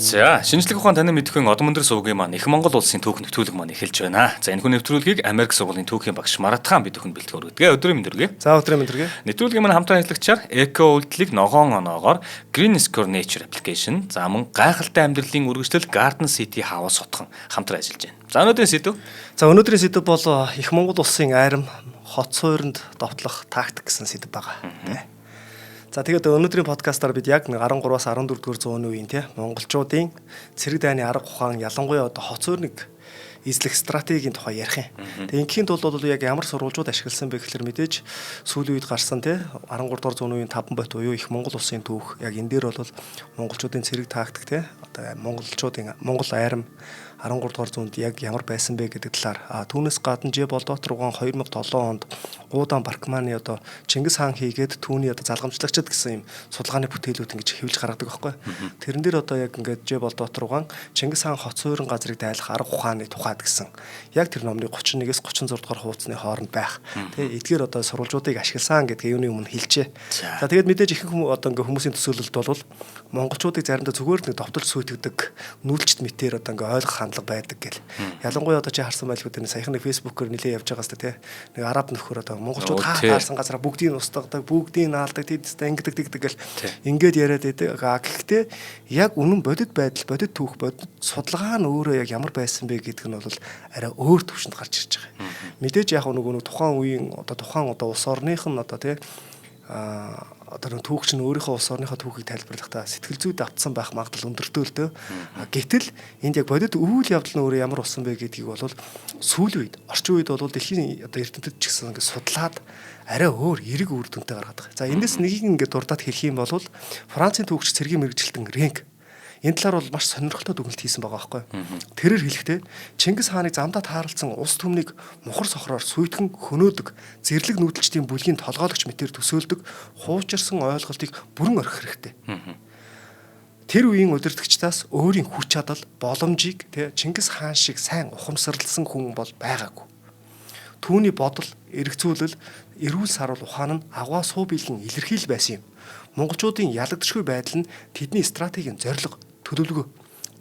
За, шинжлэх ухаан танин мэдэхүйн одон өндөр сувгийн маань их Монгол улсын түүх нэвтрүүлэг маань эхэлж байна. За, энэхүү нэвтрүүлгийг Америк сургуулийн түүхийн багш Марат хаан бид бүхэнд бэлтгэн өргөдөг. Өдрийн мэнд хүргэе. За, өдрийн мэнд хүргэе. Нэвтрүүлгийн маань хамтран ажиллагчаар эко үйлдэлийг ногоон оноогоор Green Score Nature Application, за мөн гайхалтай амьдралын үргэжлэл Garden City House хотхон хамтран ажиллаж байна. За, өнөөдрийн сэдэв. За, өнөөдрийн сэдэв бол их Монгол улсын айрам хот суурьнд довтлох тактик гэсэн сэдэв байгаа. За, тэгээд өнөөдрийн подкастаар бид яг 13-аас 14 дугаар зууны үеийн тий монголчуудын цэрэг дайны арга ухаан, ялангуяа одоо хот суурныг эзлэх стратегийн тухай ярих юм. Тэгээд ингээхийн тулд бол яг ямар сурвалжууд ашигласан бэ гэхэлэр мэдээж сүүлийн үед гарсан тий 13 дугаар зууны үеийн таван бот буюу их Монгол улсын түүх, яг энэ дээр бол монголчуудын цэрэг тактик тий одоо монголчуудын Монгол айрам 13 дугаар зуунд яг ямар байсан бэ гэдэг талаар, түүнээс гадна Ж Болдотор угаан 2007 онд Уудан Баркманы одоо Чингис хаан хийгээд түүний одоо залгамжлагчид гэсэн юм судалгааны бүтээлүүд ингэж хэвлэж гаргадаг байхгүй. Тэрэн дээр одоо яг ингээд Ж Болдотор угаан Чингис хаан хот суурин газрыг дайлах арга ухааны тухайд гэсэн яг тэр номны 31-ээс 36 дугаар хуудасны хооронд байх. Тэ эдгээр одоо сурвалжуудыг ашигласан гэдгийг юуны өмнө хэлжээ. За, тэгээд мэдээж ихэнх хүмүүс одоо ингээ хүмүүсийн төсөөлөлд бол монголчуудыг заримдаа зүгээр нэг довтолж сүйтгэдэг нүүлчт мэтээр одоо ингээ ойлгох хандлага байдаг гэл. Ялангуяа одоо чи харсан байлгүй дээ, саяхан нэг фэйсбүүкээр нилээ явж байгаас тэ нэг араб нөхөр одоо монголчууд хаа таарсан газараа бүгдийг устгадаг, бүгдийг наалдаг, тэд ингэдэг тэгдэг гэл ингээд яриад байдаг. А гэхдээ яг үнэн бодит байдал, бодит түүх, бодит судалгаа нь өөрөө яг ямар байсан бэ гэдг нь бол арай өөр төвшөнд гарч ирж байгаа. Мэдээж яг нөгөө нэг тухайн үеийн одоо тухайн одоо улс орных нь одоо тий одоо нэг түүхч нь өөрийнхөө улс орныхоо түүхийг тайлбарлахдаа сэтгэл зүйд автсан байх магадлал өндөртөө л дөө. Гэтэл энд яг бодит үйл явдал нь өөрөө ямар болсон бэ гэдгийг бол сүүлийн үед, орчин үед бол дэлхийн одоо эрдэмтэд ч гэсэн ингээд судлаад арай өөр эерэг үр дүнтэй гаргадаг. За, эндээс нэгийг ингээд дурдаад хэлэх юм бол Францын түүхч цэргийн мэргэжилтэн Ренк энэ талаар бол маш сонирхолтой дүгнэлт хийсэн байгаа байхгүй. Тэрээр хэлэхдээ Чингис хааныг замдаа тааралцсан улс түмнийг мухар сохроор сүйтгэн хөнөөдөг зэрлэг нүүдэлчдийн бүлгийн толгойлогч мэтээр төсөөлдөг хуучирсан ойлголтыг бүрэн орхих хэрэгтэй. Тэр үеийн удирдагчдаас өөрийн хүч чадал, боломжийг тэ Чингис хаан шиг сайн ухамсарласан хүн бол байгаагүй. Түүний бодол, эргцүүлэл, эрүүл саруул ухаан нь агуа суу биелэн илэрхийл байсан юм. Монголчуудын ялагдшгүй байдал нь тэдний стратегийн зорилго, төлөвлөгөө,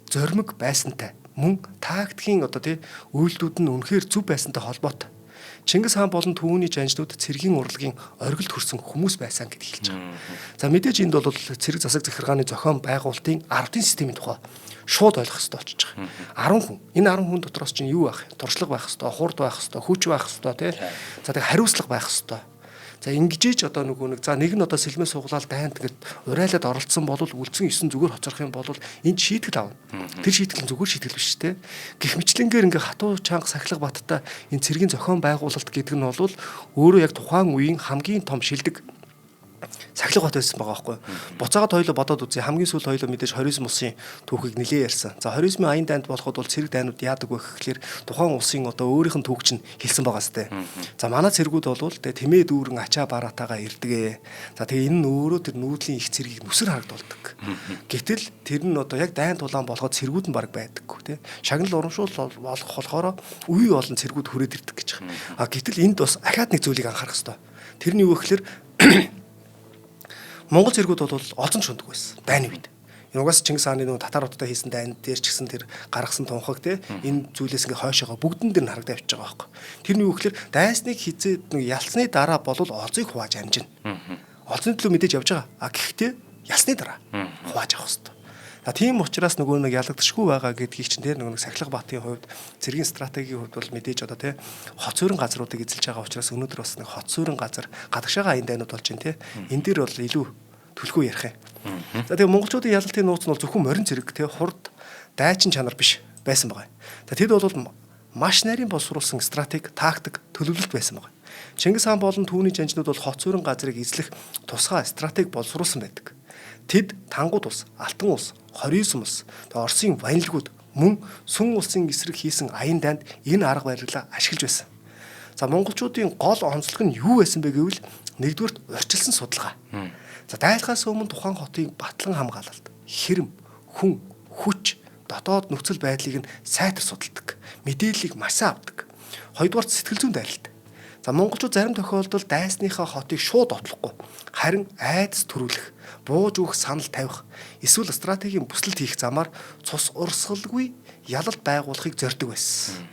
зоримог байсантай мөн тактикийн одоо тий үйлдэлүүд нь үнэхээр зөв байсантай холбоотой. Чингис хаан болон түүний жанжнууд цэргийн урлагийн оргилд хүрсэн хүмүүс байсан гэдгийг хэлж байгаа. За, мэдээж энд бол цэрэг засаг захиргааны зохион байгуулалтын 10-ын системийн тухай шууд ойлгох хэрэгтэй болчихж байгаа. 10 хүн. Энэ 10 хүн дотроос чинь юу байх вэ? Туршлага байх хэрэгтэй, хурд байх хэрэгтэй, хүч байх хэрэгтэй тий. За, тэг хариуцлага байх хэрэгтэй. За, ингэж иж одоо нөгөө нэг за нэг нь одоо сэлмээ суглаал дайнд ингээд урайлаад оролцсон бол үлдсэн 9 зүгээр хоцрох юм бол энд шийтгэл авна. Тэр шийтгэл нь зүгээр шийтгэл биш те. Гэх мэтлэнгээр ингээ хатуу чанга сахилга баттай энэ цэргийн зохион байгуулалт гэдэг нь бол өөрөө яг тухайн үеийн хамгийн том шилдэг сахилга бат байсан байгаа байхгүй. Буцаагаад хоёулаа бодоод үзье. Хамгийн сүүл хоёулаа мэдээж 29 улсын түүхийг нилээ ярьсан. За, 29 аян дайнд болоход бол цэрэг дайнууд яадаг вэ гэхлээр тухайн улсын одоо өөрийнх нь түүхч нь хэлсэн байгаа сте. За, манай цэргүүд бол тэгээ тэмээ дүүрэн ачаа бараатаагаа ирдэг. За, тэгээ энэ нь өөрөө тэр нүүдлийн их цэргийг нүсэр харагдуулдаг. Гэтэл тэр нь одоо яг дайн тулаан болоход цэргүүд нь баг байдаггүй тий. Шагнал урамшуул болох болохоор үе олон цэргүүд хүрээд ирдэг гэж байгаа. А гэтэл энд бас ахаад нэг зүйлийг анхаарах хэрэгтэй. Тэр нь юу вэ гэхлээр Монгол цэргүүд бол олзон шундаг байсан дайны үед. Энэ угаас Чингис хааны нөгөө татар хоттой хийсэн дайн дээр ч гэсэн тэр гаргасан тунхаг те энэ зүйлээс ингээ хойшоогоо бүгдэн дээр нь харагдаа явж байгаа байхгүй. Тэр нь юу гэхээр дайсныг хизээд нэг ялцсны дараа бол олзыг хувааж амжина. Олзны төлөө мэдээж явж байгаа. А гэхдээ ялсны дараа хувааж авах хэрэгтэй. А тийм учраас нөгөө нэг ялагдшгүй байгаа гэдгийг чинь тэр нөгөө нэг сахилга батын хувьд, цэргийн стратегийн хувьд бол мэдээж одоо тий хот суурин газруудыг эзэлж байгаа учраас өнөөдөр бас нэг хот суурин газар гадагшаага аян дайнууд болж байна тий. Энэ дээр бол илүү түлхүү ярих юм. За, тэгээ монголчуудын ялалтын нууц нь бол зөвхөн морин цэрэг тий хурд дайчин чанар биш байсан байгаа. За, тэд бол маш нарийн боловсруулсан стратеги, тактик, төлөвлөлт байсан байгаа. Чингис хаан болон түүний жанжнууд бол хот суурин газрыг эзлэх тусгай стратеги боловсруулсан байдаг. Тэд Тангууд улс, Алтан улс, 29 улс, тэгээ Оросын ванилгууд мөн Сүн улсын эсрэг хийсэн аян дайнд энэ арга барилаа ашиглаж байсан. За, монголчуудын гол онцлог нь юу байсан бэ гэвэл нэгдүгээрт урьдчилсан судалгаа. За, дайлахаас өмнө тухайн хотын батлан хамгаалалт, хэрэм, хүн, хүч, дотоод нөхцөл байдлыг нь сайтар судалдаг. Мэдээллийг маш сайн авдаг. Хоёрдугаарт сэтгэл зүйн дайралт. За, монголчууд зарим тохиолдолд дайсныхаа хотыг шууд довтлохгүй, харин айдас төрүүлэх, бууж өгөх санал тавих, эсвэл стратегийн бүслэлт хийх замаар цус урсгалгүй ялалт байгуулахыг зорддог байсан.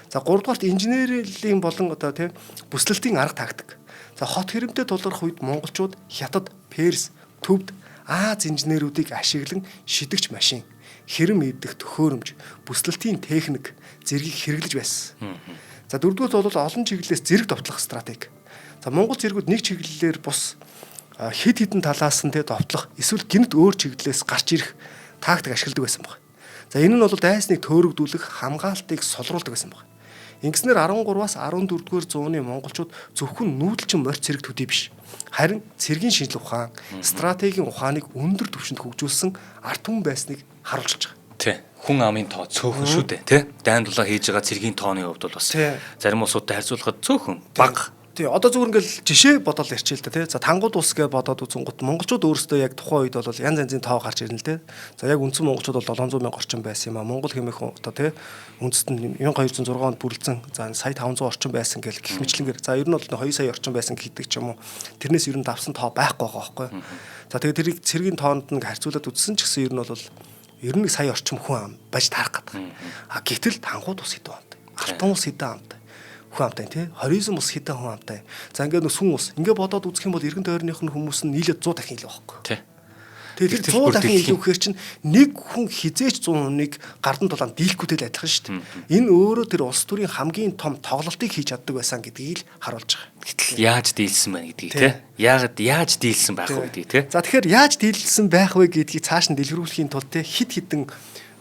За, гуравдугаарт инженерийн болон одоо тийм бүслэлтийн арга тактик. За, хот хэрэмтэй тулгарх үед монголчууд Хятад, Перс, Төвд, Аз инженерүүдийг ашиглан шидэгч машин, хэрэм эвдэх төхөөрөмж, бүслэлтийн техник зэргийг хэрэглэж байсан. За, дөрөвдүгээр бол олон чиглэлээс зэрэг довтлох стратеги. За, монгол цэргүүд нэг чиглэлээр бус хэд хэдэн талаас нь тэ довтлох эсвэл гэнэт өөр чиглэлээс гарч ирэх тактик ашигладаг байсан баг. За, энэ нь бол дайсныг төөрөгдүүлэх, хамгаалтыг сулруулдаг байсан баг. Ингэснээр 13-аас 14-р зууны монголчууд зөвхөн нүүдэлчин морь цэрэг төдий биш. Харин цэргийн шинжлэх ухаан, стратегийн ухааныг өндөр түвшинд хөгжүүлсэн ард түмэн байсныг харуулж байгаа. Тий. Хүн амын тоо цөөхөн шүү дээ, тий. Дайн дулаа хийж байгаа цэргийн тооны хувьд бол бас зарим улсуудтай харьцуулахад цөөхөн бага. Тий, одоо зүгээр ингээл жишээ бодоод ярьчих л да, тий. За, Тангууд улс гэж бодоод үзэнгүүт монголчууд өөрсдөө яг тухайн үед бол янз янзын тоо гарч ирнэ л дээ. За, яг үндсэн монголчууд бол 700 мянга орчим байсан юм а. Монгол хэмээх одоо тий үндэст нь 1206 онд бүрлдсэн. За, сая 500 орчим байсан гэл гэх мэтлэнгээр. За, ер нь бол 2 сая орчим байсан гэдэг ч юм уу. Тэрнээс ер нь давсан тоо байхгүй байгаа байхгүй. За, тэгээд тэрийг цэргийн тоонд нь харьцуулаад үзсэн ч гэсэн ер нь бол 91 сая орчим хүн ам байж таарах гэдэг. А гэтэл Тангууд ус хэдэн амтай. Алтан ус хэдэн амтай. Хүн амтай тий. 29 ус хэдэн хүн амтай. За, ингээд нөх сүн ус. Ингээд бодоод үзэх юм бол эргэн тойрных нь хүмүүс нь нийлээд 100 дахин илүү байхгүй. Тий. Тэгээд тэр 100 дахин илүү гэхээр чинь нэг хүн хизээч 100 хүнийг гардан тулаанд дийлэхгүйтэй л адилхан шүү дээ. Энэ өөрөө тэр улс төрийн хамгийн том тоглолтыг хийж чаддаг байсан гэдгийг л харуулж байгаа. Гэтэл яаж дийлсэн байна гэдгийг тий. Яагаад яаж дийлсэн байх вэ гэдгийг тий. За, тэгэхээр яаж дийлсэн байх вэ гэдгийг цааш нь дэлгэрүүлэхийн тулд тий хид хідэн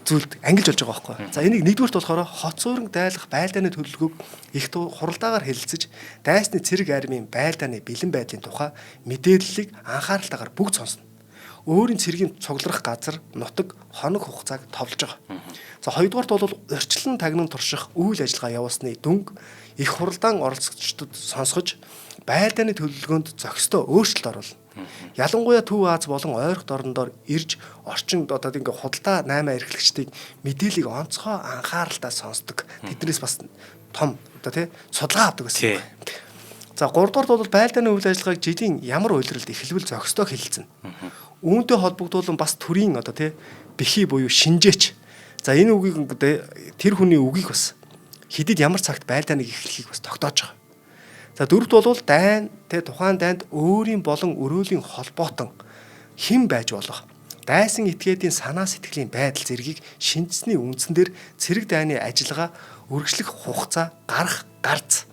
зүйлд ангилж болж байгаа байхгүй. За, энийг нэгдүгüрт болохоор хот суурин дайлах байлдааны төлөвлөгөөг их хуралдаагаар хэлэлцэж дайсны цэрэг армийн байлдааны бэлэн байдлын тухай мэдээллийг анхааралтайгаар бүгд сонсно. Өөрийн цэргийн цугларах газар, нутаг, хоног хугацааг товлож байгаа. За, хоёрдугаарт бол урьдчилан тагнан турших үйл ажиллагаа явуулсны дүнг их хуралдаан оролцогчдод сонсгож байлдааны төлөвлөгөөнд зохистой өөрчлөлт оруулна. Ялангуяа Төв Аз болон ойрхот орондоор ирж орчин одоо ингээ худалдаа 8 эрхлэгчдийг мэдээллийг онцгой анхааралтай сонсдог. Тэднээс бас том одоо тий судалгаа авдаг гэсэн. За, гуравдугаарт бол байлдааны үйл ажиллагааг жилийн ямар улиралд эхлвэл зохистой хэлэлцэнэ. Үүнтэй холбогдуулан бас төрийн одоо тий бэхий буюу шинжээч. За, энэ үгийг тэр хүний үгийг бас хэдэд ямар цагт байлдааныг эхлэхийг бас тогтоож байгаа. За, дөрөвт бол дайн тий тухайн дайнд өөрийн болон өрөөлийн холбоотон хэн байж болох дайсан этгээдийн санаа сэтгэлийн байдал зэргийг шинжсэний үндсэн дээр цэрэг дайны ажиллагаа үргэлжлэх хугацаа, гарах гарц,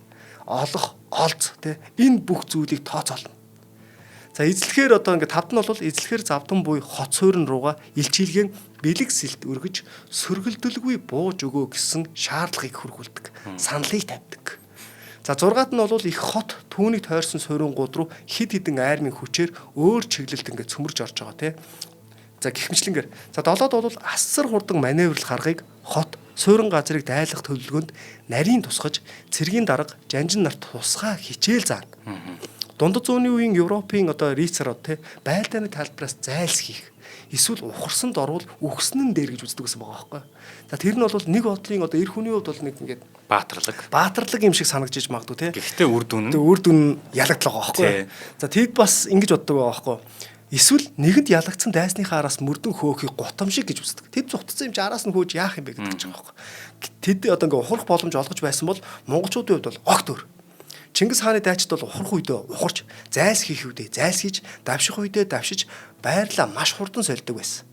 олох олз тий энэ бүх зүйлийг тооцоолно. За, эзлэхээр одоо ингээд тавд нь бол эзлэхээр завдан буй хот суурин руугаа илчилгээн бэлэг сэлт өргөж сөргөлдөлгүй бууж өгөө гэсэн шаардлагыг хөргүүлдэг. Саналыг тавьдаг. За, зургаад нь бол их хот түүнийг тойрсон суурин-гууд руу хид хідэн армийн хүчээр өөр чиглэлд ингээд цөмөрж орж байгаа тий. За, гэх мэтлэнгээр. За, долоод бол асар хурдан маневрлах аргыг хот суурин газрыг дайлах төлөвлөгөөнд нарийн тусгаж цэргийн дарга жанжин нарт тусгай хичээл заана. Дундад зууны үеийн Европын одоо рицарууд те байлдааны талбараас зайлсхийх эсвэл ухарсанд орвол үхсэн нь дээр гэж үздэг гэсэн байгаа байхгүй. За, тэр нь бол нэг бодлын одоо эр хүний хувьд бол нэг ингээд баатарлаг баатарлаг юм шиг санагдаж магадгүй те. Гэхдээ үр дүн нь үр дүн нь ялагдлаа байгаа байхгүй. За, тэд бас ингэж боддог байгаа байхгүй. Эсвэл нэгэнд ялагдсан дайсныхаа араас мөрдөн хөөхийг гутам шиг гэж үздэг. Тэд зугтсан юм чи араас нь хөөж яах юм бэ гэдэг ч байгаа байхгүй. Тэд одоо ингээ ухрах боломж олгож байсан бол монголчуудын хувьд бол огт өөр. Чингис хааны дайчид бол ухрах үедээ ухарч, зайлсхийх үедээ зайлсхийж, давших үедээ давшиж, байрлаа маш хурдан сольдог байсан.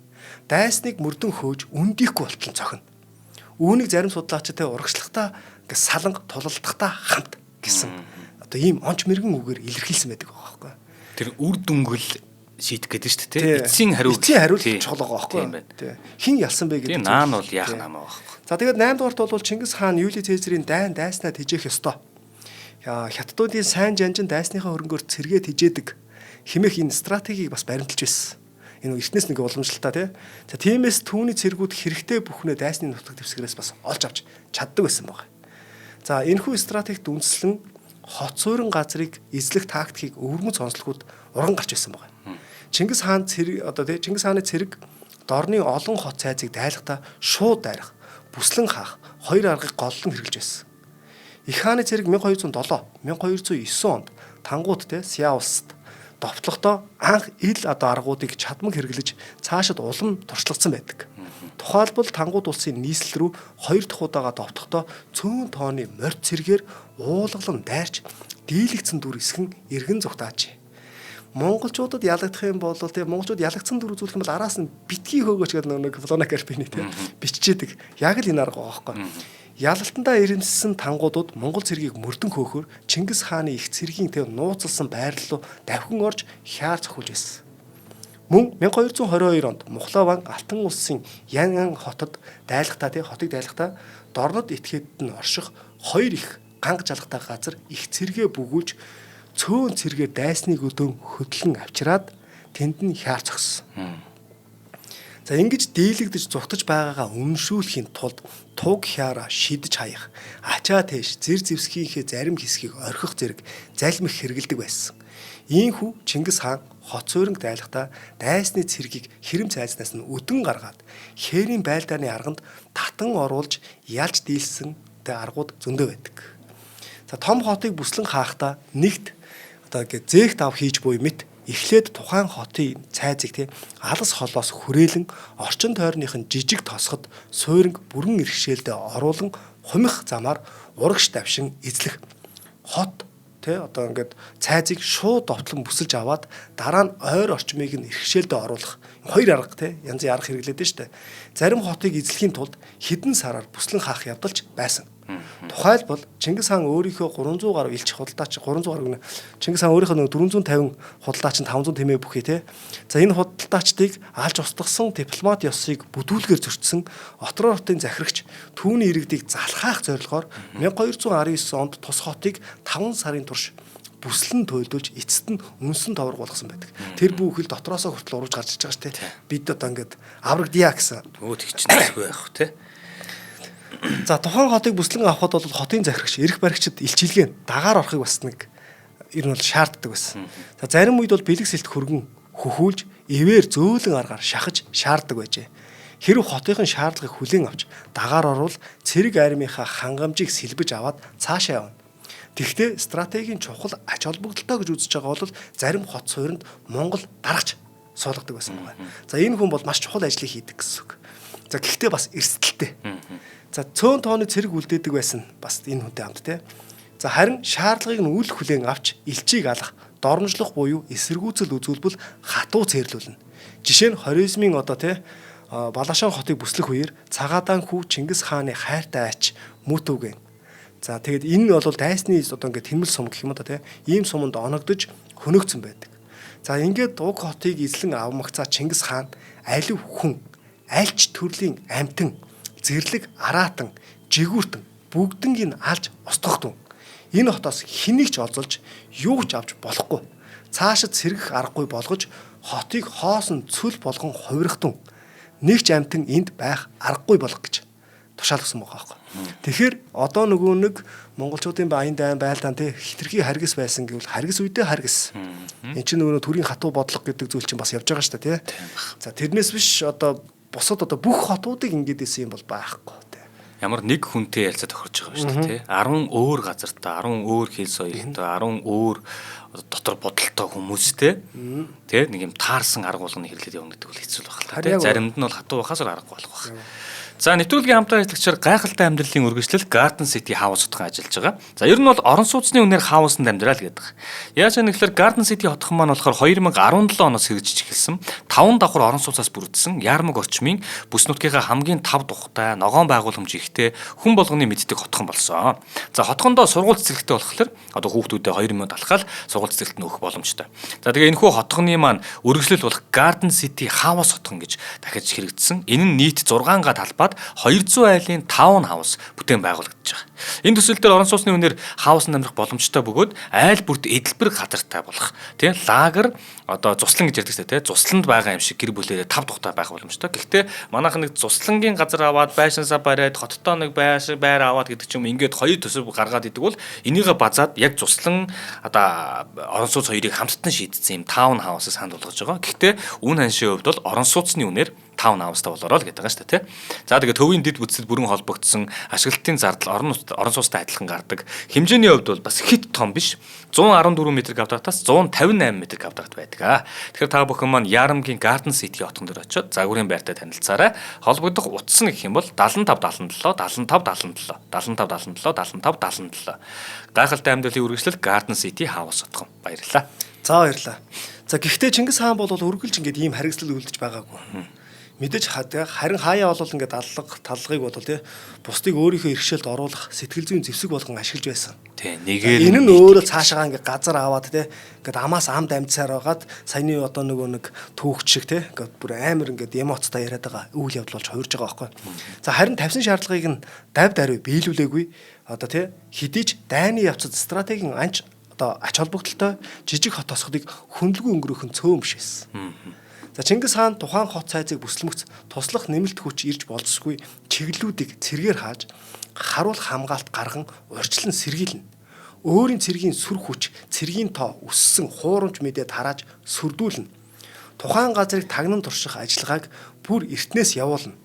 Дайсныг мөрдөн хөөж үндийхгүй болтол цохино. Үүнийг зарим судлаачид те урагшлахдаа ингээ саланг, тулалдахдаа хамт гэсэн одоо ийм онч мэрэгэн үгээр илэрхийлсэн байдаг байгаа байхгүй. Тэр үр дүнгэл шийдэх гэдэг шүү дээ. Эцсийн хариу эцсийн хариу чухал байгаа байхгүй. Тий. Хин ялсан бэ гэдэг. Наа нь бол яах намаа байхгүй. За, тэгээд 8 дугаарт бол Чингис хаан Юли Цэзарийн дайн дайснаа тэжээх ёстой. Хятадуудын сайн жанжин дайсныхаа хөрөнгөөр цэргээ тэжээдэг хэмээх энэ стратегийг бас баримталж байсан. Энэ эртнээс нэг уламжлалтай тий. За, тиймээс түүний цэргүүд хэрэгтэй бүхнээ дайсны нутаг дэвсгэрээс бас олж авч чаддаг байсан байна. За, энэхүү стратегт үндэслэн хот суурин газрыг эзлэх тактикийг өвөрмөц онцлогууд уран гарч байсан байна. Чингис хаан цэрэг одоо тий Чингис хааны цэрэг дорны олон хот цайзыг дайлахдаа шууд дайрах, бүслэн хаах хоёр аргыг голлон хэрэглэж байсан. Их хааны цэрэг 1207, 1209 онд Тангууд те Сяа улсад довтлохдоо анх ил одоо аргуудыг чадмаг хэрэглэж цаашид улам туршлагдсан байдаг. Тухайлбал Тангууд улсын нийслэл рүү хоёр дахь удаага довтохдоо цөөн тооны морь цэргээр уулгалан дайрч дийлэгдсэн дүр эсгэн эргэн зугтаажээ. Монголчуудад ялагдах юм бол тийм монголчууд ялагдсан дүр үзүүлэх юм бол араас нь битгий хөөгөөч гэдэг нэг Флона Карпини тийм биччихэдэг. Яг л энэ арга байгаа байхгүй. Ялалтандаа ирэмссэн тангуудууд Монгол цэргийг мөрдөн хөөхөр Чингис хааны их цэргийн төв нууцлсан байрлал руу давхин орж хяар цохиулж байсан. Мөн 1222 онд Мухлаван Алтан улсын Янган хотод дайлахтаа тий хотыг дайлахтаа дорнод этгээд нь орших хоёр их ганг жалгатай газар их цэргээ бөгүүлж цөөн цэргээр дайсныг өдөөн хөдлөн авчираад тэнд нь хяар зогссон. За ингэж дийлэгдэж зугтаж байгаагаа үншүүлэхийн тулд туг хяараа шидэж хаях, ачаа тээш зэр зэвсгийнхээ зарим хэсгийг орхих зэрэг залмих хэрэгэлдэг байсан. Ийхүү Чингис хаан хот суйранг дайлахдаа дайсны цэргийг хэрэм цайзнаас нь өдөн гаргаад хээрийн байлдааны арганд татан оруулж ялж дийлсэн тэ аргууд зөндөө байдаг. За том хотыг бүслэн хаахтаа нэгт одоо ингэ зээх дав хийж буй мэт эхлээд тухайн хотын цайзыг тий алас холоос хүрээлэн орчин тойрных нь жижиг тосгод суйранг бүрэн иргэшээлдээ оруулан хумих замаар урагш давшин эзлэх хот тий одоо ингээд цайзыг шууд довтлон бүсэлж аваад дараа нь ойр орчмыг нь иргэшээлдээ оруулах хоёр арга тий янзын арга хэрэглээд нь штэ. Зарим хотыг эзлэхийн тулд хэдэн сараар бүслэн хаах явдалч байсан. Тухайлбал Чингис хаан өөрийнхөө 300 гаруй элч худалдаач 300 гаруй гэнэ Чингис хаан өөрийнхөө 450 худалдаач нь 500 тэмээ бүхий те. За энэ худалдаачдыг алж устгасан дипломат ёсыг бүдүүлгээр зөрчсөн Отроо хотын захирагч түүний иргэдийг залхаах зорилгоор 1219 онд тус хотыг 5 сарын турш бүслэн туйлдуулж эцэст нь үнсэн товрог болгосон байдаг. Тэр бүхэл дотроосоо хүртэл урвж гарч иж байгаа шүү дээ. Бид одоо ингээд аврагдъя гэсэн. Өө тэгчнэсгүй байх те. За тухайн хотыг бүслэн авахд бол хотын захирагч, эрх баригчид илчилгээ дагаар орохыг бас нэг ер нь бол шаарддаг байсан. За зарим үед бол бэлэг сэлт хөргөн хөхүүлж ивээр зөөлөн аргаар шахаж шаарддаг байжээ. Хэрв хотынхын шаардлагыг хүлээн авч дагаар орвол цэрэг армийнхаа хангамжийг сэлбэж аваад цаашаа явна. Тэгэхдээ стратегийн чухал ач холбогдолтой гэж үзэж байгаа бол зарим хот суурьнд Монгол дарагч суулгадаг байсан байна. За энэ хүн бол маш чухал ажлыг хийдэг гэсэн үг. За гэхдээ бас эрсдэлтэй. За цөөн тооны цэрэг үлдээдэг байсан бас энэ хүнтэй хамт те. За харин шаардлагыг нь үл хүлээн авч элчийг алах, дормжлох буюу эсэргүүцэл үзүүлбэл хатуу цээрлүүлнэ. Жишээ нь Хорезмын одоо те Балашан хотыг бүслэх үеэр Цагаадаан хүү Чингис хааны хайртай айч Мүтүгэн. За тэгэд энэ бол дайсны одоо ингээд тэмэл сум гэх юм да те. Ийм суманд оногдож хөнөөгцөн байдаг. За ингээд уг хотыг эзлэн авмагцаа Чингис хаан алив хүн, альч төрлийн амтан зэрлэг араатан, жигүүртэн бүгднийг алж устгах тун. Энэ хотоос хэнийг ч олзолж, юу ч авч болохгүй. Цаашид сэргэх аргагүй болгож хотыг хоосон цөл болгон хувирах тун. Нэг ч амтан энд байх аргагүй болох гэж тушаалгасан байгаа байхгүй. Тэгэхээр одоо нөгөө нэг монголчуудын баян дайн байлдаан тий хитрхи харгас байсан гэвэл харгас үедээ харгас. Энд чинь нөгөө төрийн хатуу бодлого гэдэг зүйл чинь бас явж байгаа шүү дээ тий. За тэрнээс биш одоо бусад одоо бүх хотуудыг ингэж исэн юм бол байхгүй тий. Ямар нэг хүнтэй ялцаа тохирч байгаа юм шүү дээ тий. 10 өөр газартаа, 10 өөр хэл соёлтой, 10 өөр дотор бодолтой хүмүүстэй тий нэг юм таарсан арга болгоны хэрэглээд явна гэдэг бол хэцүү байх л та тий. Заримд нь бол хатуу байхаас аргагүй болох байх. За нэвтрүүлгийн хамтран ажиллагчаар гайхалтай амьдралын үргэлжлэл Garden City House хотхон ажиллаж байгаа. За ер нь бол орон сууцны үнээр хаусанд амьдрал гэдэг. Яаж вэ гэхээр Garden City хотхон маань болохоор 2017 оноос хэрэгжиж эхэлсэн. 5 давхар орон сууцаас бүрдсэн Ярмаг орчмын бүс нутгийнхаа хамгийн тав тухтай ногоон байгууламж ихтэй хүн болгоны мэддэг хотхон болсон. За хотхондоо сургууль цэцэрлэгтэй болохоор одоо хүүхдүүдэд 2000 алхаал сургууль цэцэрлэгт нөөх боломжтой. За тэгээ энэхүү хотхоны маань үргэлжлэл болох Garden City House хотхон гэж дахиж хэрэгжсэн. Энэ нь нийт 6 га талбайд 200 айлын таун хаус бүтээн байгуулагдаж байгаа. Энэ төсөл дээр орон сууцны үнээр хаусанд амьдрах боломжтой бөгөөд айл бүрт эдэлбэр газартай болох тийм лагер одоо зуслан гэж ярьдаг тийм зусланд байгаа юм шиг гэр бүлээрээ тав тухтай байх боломжтой. Гэхдээ манайхан нэг зуслангийн газар аваад байшинсаа бариад хоттоо нэг байшин байр аваад гэдэг ч юм ингээд хоёр төсөв гаргаад идэг бол энийгээ базаад яг зуслан одоо орон сууц хоёрыг хамттан шийдсэн юм таун хаусыг санал болгож байгаа. Гэхдээ үн ханшийн хувьд бол орон сууцны үнээр Таун хаустай болоороо л гэдэг байгаа шүү дээ, тий. За тэгээ төвийн дэд бүтцэд бүрэн холбогдсон ашиглалтын зардал орон сууцтай адилхан гардаг. Хэмжээний хувьд бол бас хит том биш. 114 м квадратаас 158 м квадрат байдаг. Тэгэхээр та бүхэн маань Ярамгийн Garden City отгон дээр очиод загварын байртай танилцаарай. Холбогдох утас нь гэх юм бол 75 77 75 77 75 77 75 77. Гайхалтай амьдралын үргэлжлэл Garden City House отгон. Баярлалаа. За баярлалаа. За гэхдээ Чингис хаан бол үргэлж ингээд ийм харгислал үлдэж байгаагүй. Мэдээж харин хаяа бол ингээд аллага таллагыг бол тий бусдыг өөрийнхөө иргэшээлд оруулах сэтгэл зүйн зэвсэг болгон ашиглаж байсан. Тий, нэгээр энэ нь өөрөө цаашаа ингээд газар аваад тий ингээд амаас амд амьдсаар байгаад саяны одоо нөгөө нэг түүхч шиг тий ингээд бүр амар ингээд эмоцтой яриад байгаа үйл явдал болж хувирж байгаа байхгүй. За харин тавьсан шаардлагыг нь дав даруй биелүүлээгүй одоо тий хэдий ч дайны явцад стратегийн анч одоо ач холбогдолтой жижиг хот тосгодыг хөндлөгүй өнгөрөөх нь цөөн биш байсан. За Чингис хаан тухайн хот цайзыг бүслэмгц туслах нэмэлт хүч ирж болзошгүй чиглэлүүдийг цэргээр хааж харуул хамгаалт гарган урьдчилан сэргийлнэ. Өөрийн цэргийн сүр хүч, цэргийн тоо өссөн хуурамч мэдээ тарааж сүрдүүлнэ. Тухайн газрыг тагнан турших ажиллагааг бүр эртнээс явуулна.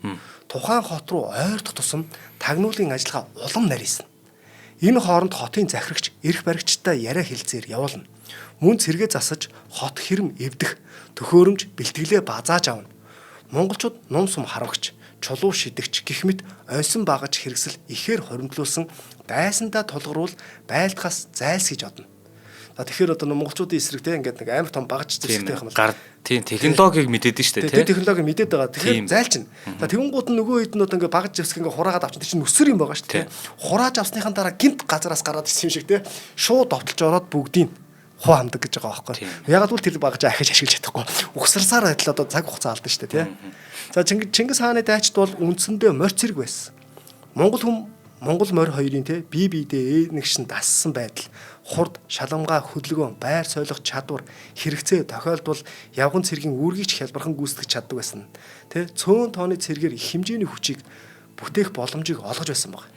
Тухайн хот руу ойртох тусам тагнуулын ажиллагаа улам нарийсна. Энэ хооронд хотын захирагч, эрх баригчтай яриа хэлцээр явуулна. Мөн цэргээ засаж хот хэрэм эвдэх, төхөөрөмж бэлтгэлээ базааж авна. Монголчууд нум сум харавгч, чулуу шидэгч гэх мэт оньсон багаж хэрэгсэл ихээр хоримтлуулсан дайсандаа тулгаруул байлдахаас зайлсхийж одно. За тэгэхээр одоо монголчуудын эсрэг те ингээд нэг амар том багаж зэвсэгтэй байх юм бол тийм технологиг мэдээд нь шүү дээ те. Технологиг мэдээд байгаа. Тэгэхээр зайлчна. За тэгэнгუут нь нөгөө хэд нь одоо ингээд багаж зэвсэг ингээд хураагаад авчин тэр чинь нүсэр юм байгаа шүү дээ. Хурааж авсныхан дараа гинт газараас гараад ирсэн юм шиг те. Шууд довтолж ороод бүгдийг хуу хамдаг гэж байгаа байхгүй. Яг л тэр багаж ахиж ашиглаж чадахгүй. Угсарсаар адил одоо цаг хугацаа алдсан шүү дээ тий. За Чингис хааны дайчид бол үндсэндээ морь цэрэг байсан. Монгол хүн Монгол морь хоёрын те бие биедээ нэгшин дассан байдал, хурд, шаламгаа, хөдөлгөөн, байр солих чадвар, хэрэгцээ тохиолдвол явган цэргийн үүргийг ч хялбархан гүйцэтгэж чаддаг байсан. Тэ цөөн тооны цэргээр их хэмжээний хүчийг бүтээх боломжийг олгож байсан баг.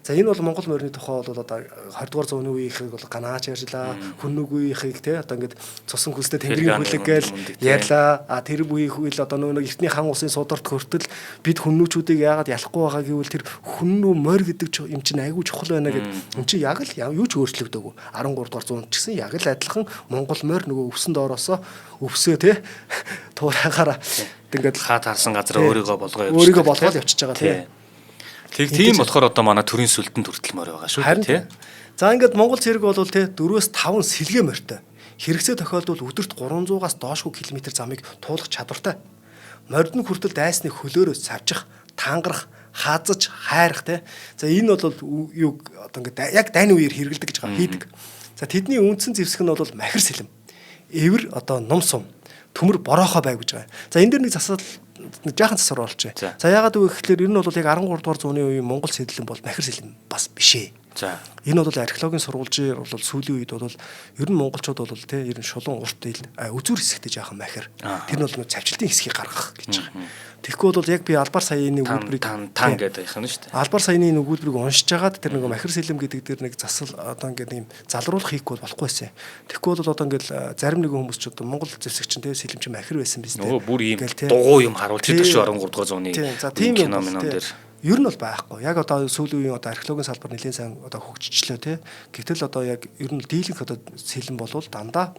За энэ бол Монгол морины тухай бол одоо 20 дугаар зууны үеийнхийг бол ганаач ярьлаа, хүннүг үеийнхийг те одоо ингээд цусан хүлстэй тэнгэрийн хүлэг гээл ярьлаа. А тэр үеийн үйл одоо нөгөө нэг эртний хан улсын сударт хүртэл бид хүннүүчүүдийг яагаад ялахгүй байгаа гэвэл тэр хүннүү морь гэдэг юм чинь айгүй чухал байна гэд юм чи яг л юу ч өөрчлөгдөөгүй. 13 дугаар зуунд ч гэсэн яг л адилхан Монгол морь нөгөө өвсөн доороосоо өвсөө те туурайгаараа ингээд хаа таарсан газараа өөрийгөө болгоо явчихдаг. Өөрийгөө болгоод явчихж байгаа тий. Тэг тийм болохоор одоо манай төрийн сүлдэнд хүртэл морь байгаа шүү дээ тий. За ингээд Монгол цэрэг бол тий 4-5 сэлгээ морьтой. Хэрэгцээ тохиолдвол өдөрт 300-аас доошгүй километр замыг туулах чадвартай. Морд нь хүртэл дайсны хөлөөрөө савжих, тангарах, хаазаж, хайрах тий. За энэ бол юу одоо ингээд яг дайны үеэр хэрэгэлдэг гэж байгаа хийдэг. За тэдний үндсэн зэвсэг нь бол махир сэлэм. Эвэр одоо нум сум, төмөр бороохоо байг гэж байгаа. За энэ дэр нэг засал нэг жаахан засвар олжээ. За яагаад вэ гэхээр ер нь бол яг 13 дугаар зууны үеийн Монгол сэлэм бол махир сэлэм бас биш ээ. За энэ бол археологийн сурвалжээр бол сүүлийн үед бол ер нь монголчууд бол те ер нь шулуун урт ил үзүүр хэсэгтээ жаахан махир. Тэр нь бол нэг цавчлтын хэсгийг гаргах гэж байгаа. Тэгэхгүй бол яг би албар саяны өгүүлбэрийг тан гэдэг юм шүү дээ. Албар саяны энэ өгүүлбэрийг уншиж хагаад тэр нэг махир сэлэм гэдэг дээр нэг засал одоо ингээд нэг залруулах хийхгүй бол болохгүй байсан. Тэгэхгүй бол одоо ингээд зарим нэгэн хүмүүс ч одоо Монгол зэвсэг чинь те сэлэм чинь махир байсан биз дээ. Нөгөө бүр ийм дугуй юм харуулж идэг шүү 13 дугаар зууны кино минон дээр. Ер нь бол байхгүй. Яг одоо сүүлийн үеийн одоо археологийн салбар нэлээд сайн одоо хөгжичлөө те. Гэтэл одоо яг ер нь дийлэнх одоо сэлэм болвол дандаа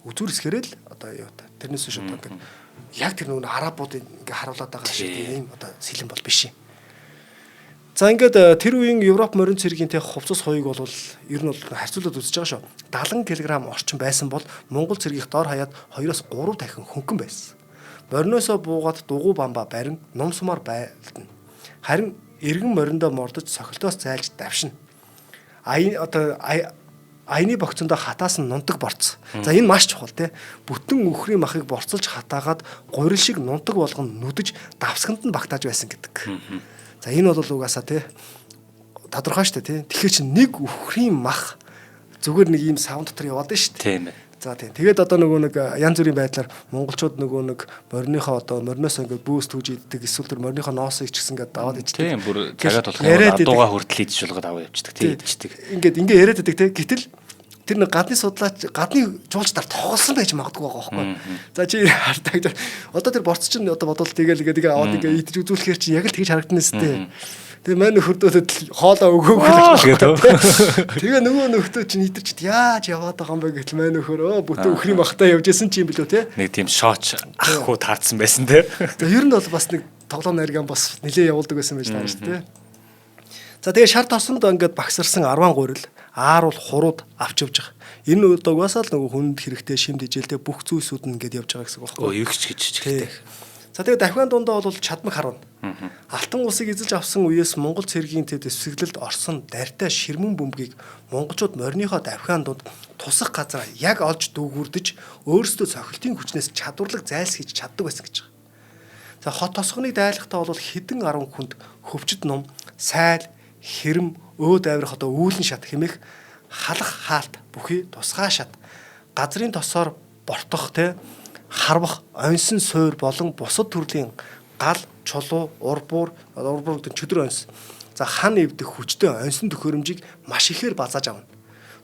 үзүүр хэсгэрээ л одоо юу та. Тэрнээс биш одоо ингээд яг тэр нөгөө арабуудын ингээ харуулад байгаа шиг тийм одоо сэлэм бол биш юм. За ингээд тэр үеийн Европ морин цэргийн тех хувцас хоёыг бол ер нь бол харьцуулаад үзэж байгаа шүү. 70 кг орчим байсан бол Монгол цэргийнх дор хаяад 2-оос 3 дахин хөнгөн байсан. Мориноосоо буугаад дугуй бамбаа барин нум сумаар байлдана. Харин эргэн мориндоо мордож сохилтоос зайлж давшина. Аян одоо аяны богцондоо хатаасан нунтаг борц. За энэ маш чухал те. Бүтэн үхрийн махыг борцолж хатаагаад гурил шиг нунтаг болгон нүдэж давсганд нь багтааж байсан гэдэг. За энэ бол угаасаа те тодорхой шүү дээ те. Тэгэхээр чи нэг үхрийн мах зүгээр нэг ийм савн дотор яваад шүү дээ. Тийм ээ. За тийм. Тэгээд одоо нөгөө нэг янз бүрийн байдлаар монголчууд нөгөө нэг мориныхоо одоо мориноос ингээд бүүс түүж иддэг эсвэл тэр мориныхоо ноосыг ч гэсэн ингээд аваад ичдэг. Тийм бүр цагаат болох юм адууга хүртэл идэж болгоод аваа явчихдаг. Тийм идчихдэг. Ингээд ингээд яриад идэг те. Гэтэл Тэр нэг гадны судлаач, гадны жуулчдаар тоглосон байж магадгүй байгаа байхгүй. За чи хартаа гэж одоо тэр борц чинь одоо бодвол тэгэл ингээд ингээ аваад ингээ идэж үзүүлэхээр чи яг л тэгж харагдана сте. Тэгээ мань нөхөрдөөд хоолоо өгөөгүй л гэдэг. Тэгээ нөгөө нөхдөө чинь идэрч яаж яваад байгаа юм бэ гэтэл мань нөхөр өө бүтэн өхрийн бахтаа явж исэн чи юм билүү те. Нэг тийм шооч ах хүү таарсан байсан те. Тэгээ ер нь бол бас нэг тоглоом нариган бас нилээ явуулдаг байсан байж таарна шүү дээ. За тэгээ шар тосонд ингээд багсарсан 10 гурил ааруул хурууд авч явж байгаа. Энэ одоо угаасаа л нөгөө хүнд хэрэгтэй шим дижээлтэй бүх зүйлсүүд нь ингээд явж байгаа гэсэн үг байхгүй. Өө югч гэж чигтэй. За тэгээ дахиан дундаа бол чадмаг харвна. Алтан улсыг эзэлж авсан үеэс Монгол цэргийн дэвсгэлэлд орсон дартай ширмэн бөмбөгийг монголчууд мориныхоо давхиан дунд тусах газараа яг олж дүүгүрдэж өөрсдөө цохилтын хүчнээс чадварлаг зайлсхийж чаддаг байсан гэж байгаа. За хот тосгоныг дайлахдаа бол хэдэн арван хүнд хөвчд ном, сайл, хэрэм, өөд авирах одоо үүлэн шат хэмээх халах хаалт бүхий тусгай шат газрын тосоор бортох те харвах онсон суур болон бусад төрлийн гал, чулуу, урбуур, урбуур гэдэг чөдөр онс. За хан эвдэх хүчтэй онсон төхөөрөмжийг маш ихээр базааж авна.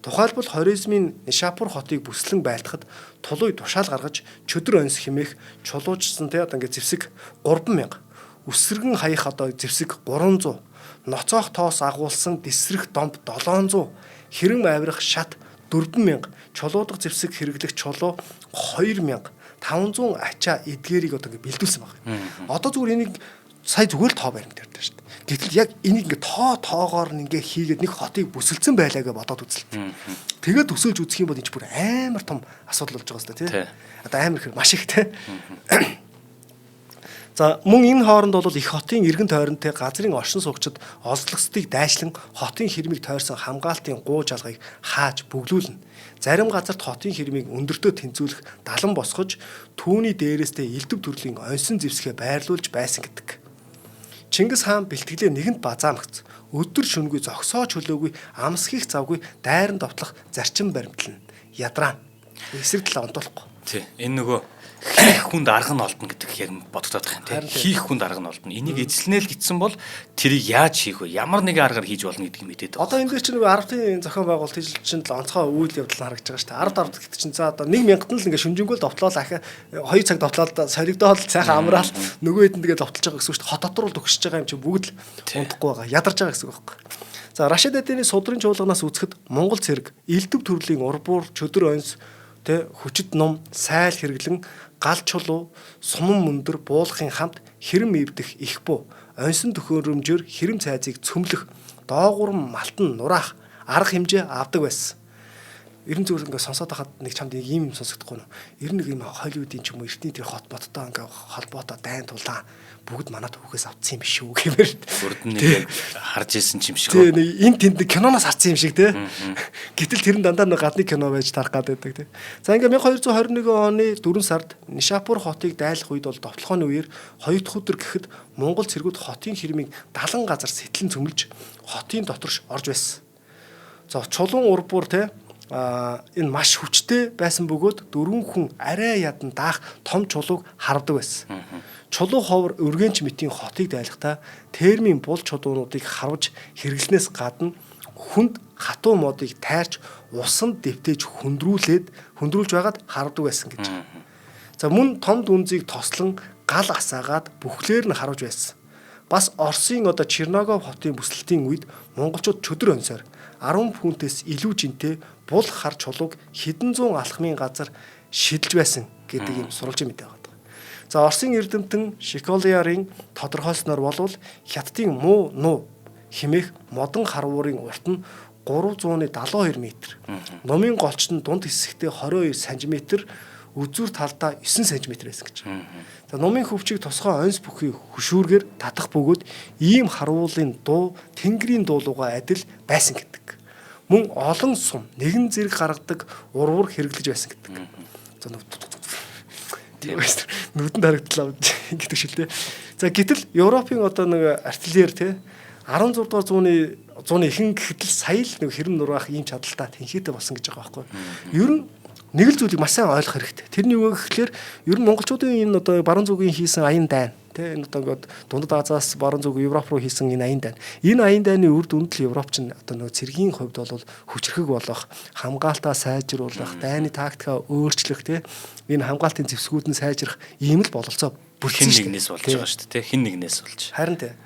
Тухайлбал Хорезмийн Нишапур хотыг бүслэн байлтахад тулуй тушаал гаргаж чөдөр онс хэмээх чулуужсан те одоо ингээд зэвсэг 3000, өсөргөн хаях одоо зэвсэг 300, ноцоох тоос агуулсан дисрэх домб 700, хэрэм авирах шат 4000, чулуудах зэвсэг хэрэглэх чулуу 2000, 500 ачаа эдгээрийг одоо ингэ бэлдүүлсэн баг. Одоо зүгээр энийг сая зүгээр л тоо баримт ярьдаа шүү дээ. Гэтэл яг энийг ингээ тоо тоогоор нь ингээ хийгээд нэг хотыг бүсэлцэн байлаа гэж бодоод үзэлт. Тэгээд төсөөлж үзэх юм бол энэ ч бүр амар том асуудал болж байгаа юм тий. Одоо амар их маш их тий. За мөн энэ хооронд бол их хотын эргэн тойронтой газрын оршин суугчид олзлогсдыг дайшлан хотын хэрмийг тойрсон хамгаалтын гуу жалгыг хааж бөглүүлнэ. Зарим газарт хотын хэрмийг өндөртөө тэнцвүүлэх далан босгож түүний дээрээсээ элдв төрлийн онсон зэвсгээ байрлуулж байсан гэдэг. Чингис хаан бэлтгэлээ нэгэнт базаамгц өдөр шөнөгүй зогсоо чөлөөгүй амсхих завгүй дайран довтлох зарчим баримтлана. Ядраа. Эсрэг талаа онтуулахгүй. Тий. Энэ нөгөө хийх хүнд арга нь олдно гэдэг яг бодогдоод байгаа юм тий. Хийх хүнд арга нь олдно. Энийг эзэлнэ л гэсэн бол тэрийг яаж хийх вэ? Ямар нэгэн аргаар хийж болно гэдгийг мэдээд байна. Одоо энэ дээр чинь нөгөө 10-ын зохион байгуулалт хийжил чинь л онцгой үйл явдал харагдаж байгаа шүү дээ. 10 10 гэдэг чинь за одоо 1000-т нь л ингээ шүнжэнгүүл довтлоо ахаа 2 цаг довтлоод солигдоод сайхан амраал нөгөө хэдэнд тэгээ довтолж байгаа гэсэн үг шүү дээ. Хот дотор бол төгсөж байгаа юм чинь бүгд л унтахгүй байгаа. Ядарч байгаа гэсэн үг байхгүй. За Рашид Адины судрын чуулганаас үзэхэд Монгол цэрэг элдв төрлийн урбуур чөдөр онс тэ хүчит ном сайл хэрэглэн гал чулуу суман мөндөр буулгахын хамт хэрэм эвдэх их буу онсон төхөөрөмжөөр хэрэм цайзыг цөмлөх доогуур малтан нураах арга хэмжээ авдаг байсан. Ер нь зүгээр ингээ сонсоод байхад нэг чамд ийм юм сонсогдохгүй нөө. Ер нь нэг юм Холливуудын ч юм уу эртний тэр хот моттой ингээ холбоотой дайн тулаан бүгд манай түүхээс авцсан юм биш үү гэмээр. Бүрд нь нэг харж исэн юм шиг. Тий, нэг энэ тэнд киноноос харсан юм шиг тий. Гэтэл тэр нь дандаа нэг гадны кино байж тарах гад байдаг тий. За ингээ 1221 оны 4 сард Нишапур хотыг дайлах үед бол довтлохооны үеэр 2 дахь өдөр гэхэд Монгол цэргүүд хотын хэрмийг 70 газар сэтлэн цөмлж хотын доторш орж байсан. За чулуун урбуур тий энэ маш хүчтэй байсан бөгөөд дөрвөн хүн арай ядан даах том чулууг харвдаг байсан. Чулуу ховор өргөнч мэтийн хотыг дайлахдаа термийн бул чулуунуудыг харвж хэрэглэнээс гадна хүнд хатуу модыг тайрч усанд дэвтээж хөндрүүлж байгаад харвдаг байсан гэж. За мөн том дүнзийг тослон гал асаагаад бүхлээр нь харвж байсан. Бас Оросын одоо Черногов хотын бүслэлтийн үед монголчууд чөдөр онсоор 10 фунтээс илүү жинтэй бул хар чулууг хэдэн зуун алхмын газар шидэлж байсан гэдэг юм сурвалжийн мэдээ байгаа. За Оросын эрдэмтэн Шиколиарын тодорхойлсноор болвол Хятадын муу нуу хэмээх модон харвуурын урт нь 372 м. Нумын голч нь дунд хэсэгтээ 22 см, үзүүр талдаа 9 см байсан гэж. За нумын хөвчийг тусгай онс бүхий хөшүүргээр татах бөгөөд ийм харвуулын дуу тэнгэрийн дуулууга адил байсан гэдэг. Мөн олон сум нэгэн зэрэг гаргадаг урвар хэрэглэж байсан гэдэг. За нүдэнд харагдлаа гэдэг шиг л дээ. За гэтэл Европын одоо нэг артиллери те 16 дугаар зууны ихэнх гэхэд л сая л нэг хэрэм нураах ийм чадaltaа тэнхээтэй болсон гэж байгаа байхгүй. Ер нь нэг л зүйлийг маш сайн ойлгох хэрэгтэй. Тэрний юу гэхээр ер нь монголчуудын энэ одоо баруун зүгийн хийсэн аян дайн Тэ энэ одоо ингээд Дундад Азиас баруун зүг Европ руу хийсэн энэ аян дайн. Энэ аян дайны үр дүнд л Европ чинь одоо нөгөө цэргийн хувьд бол хүчрхэг болох, хамгаалтаа сайжруулах, дайны тактикаа өөрчлөх, тэ энэ хамгаалтын зэвсгүүд нь сайжрах ийм л бололцоо бүрдсэн шүү дээ. Хин нэгнээс болж байгаа шүү дээ, тэ хин нэгнээс болж. Харин тэ.